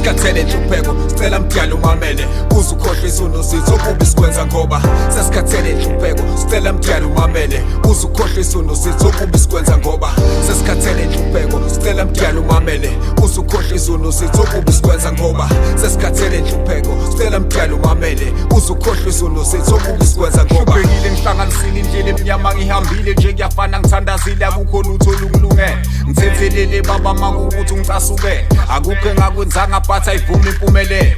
Sesikhathele nhlupheko, sicela mdala umamele, uze ukhohlwe izono zethu okubi sikwenza ngoba. Sesikhathele nhlupheko, sicela mdala umamele, uze ukhohlwe izono zethu okubi sikwenza ngoba. Sesikhathele nhlupheko, sicela mdala umamele, uze ukhohlwe izono zethu okubi sikwenza ngoba. Sesikhathele nhlupheko, sicela mdala umamele, uze ukhohlwe izono zethu okubi sikwenza ngoba. Hluphekile, ngihlanganisile indlela emnyama, ngihambile nje kuyafana, ngithandazile, akukho lutho olungilungele. Ngithethelele baba makukuthi ngicasukele, akukho engakwenzanga but ayivumi impumelelo.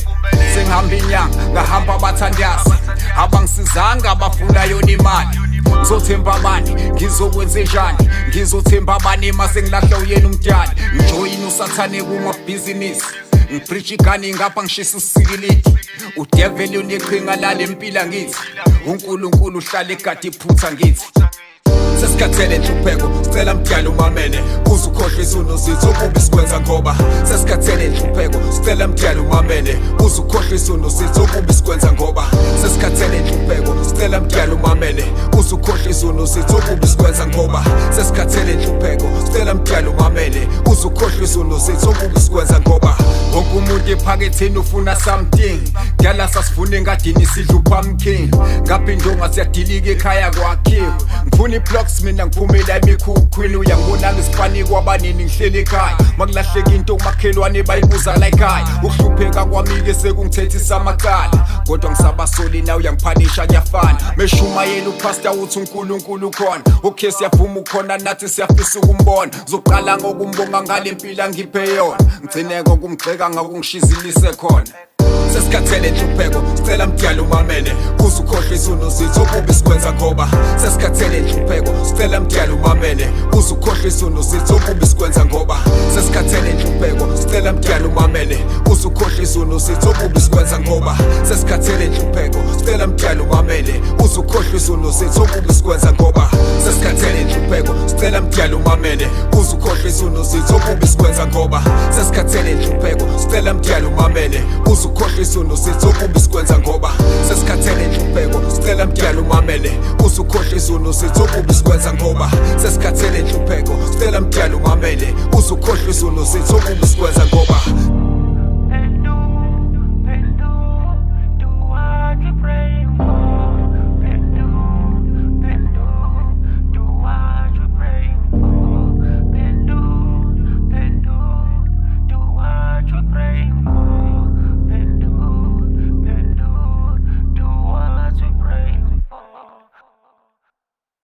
Sengihamba inyanga, ngahamba abathandazi, abangisizanga, bafuna yona imali. Ngizothemba bani? Ngizokwenze njani? Ngizothemba bani mase ngilahla uyena umdali? Ngijoyina usathane kumabhizinisi, ngipreach igani ngapha ngishisa usikilidi. Udeveli uneqhinga lale mpila, ngithi uNkulunkulu uhlala egadi iphutha, ngithi Sesikhathele nhlupheko, sicela mdala umamele, uze ukhohlwe izono zethu okubi sikwenza ngoba. Sesikhathele nhlupheko, sicela mdala umamele, uze ukhohlwe izono zethu okubi sikwenza ngoba. Sesikhathele nhlupheko, sicela mdala umamele, uze ukhohlwe izono zethu okubi sikwenza ngoba. Sesikhathele nhlupheko, sicela mdala umamele, uze ukhohlwe izono zethu okubi sikwenza ngoba. Wonke umuntu ephaketheni ufuna something. Dala sasifuna engadini sidla upumpkin, ngapha indonga siyadilika ekhaya kwakhiwe. Ngifuna i-blocks mina, ngiphumela emikhukhwini. Uyangibona ngisifani kwabanini, ngihleli ekhaya, makulahleka into umakhelwane bayibuza la ekhaya. Ukuhlupheka kwami-ke sekungithethisa amacala, kodwa ngisabasoli na uyangiphanisha, kuyafana. Meshumayela upastor uthi uNkulunkulu ukhona, okay, siyavuma ukhona, nathi siyafisa ukumbona. Ngizoqala ngokumbonga ngale mpilo angiphe yona, ngigcine ngokumgxeka ngakungishizilise khona. Sesikhathele nhlupheko, sicela mdala umamele, uze ukhohlwe izono zethu okubi sikwenza ngoba. Sesikhathele nhlupheko, sicela mdala umamele, uze ukhohlwe izono zethu okubi sikwenza ngoba. Sesikhathele nhlupheko, sicela mdala umamele, uze ukhohlwe izono zethu okubi sikwenza ngoba. Sesikhathele nhlupheko, sicela mdala umamele, uze ukhohlwe izono zethu okubi sikwenza ngoba. Sesikhathele nhlupheko, sicela mdala umamele, uze ukhohlwe izono zethu okubi sikwenza ngoba. Sesikhathele nhlupheko, sicela mdala umamele, uze ukhohlwe izono zethu okubi sikwenza ngoba. Sesikhathele nhlupheko, sicela mdala umamele, uze ukhohlwe izono zethu okubi sikwenza ngoba. Sesikhathele nhlupheko, sicela mdala umamele, uze ukhohlwe izono zethu okubi sikwenza ngoba.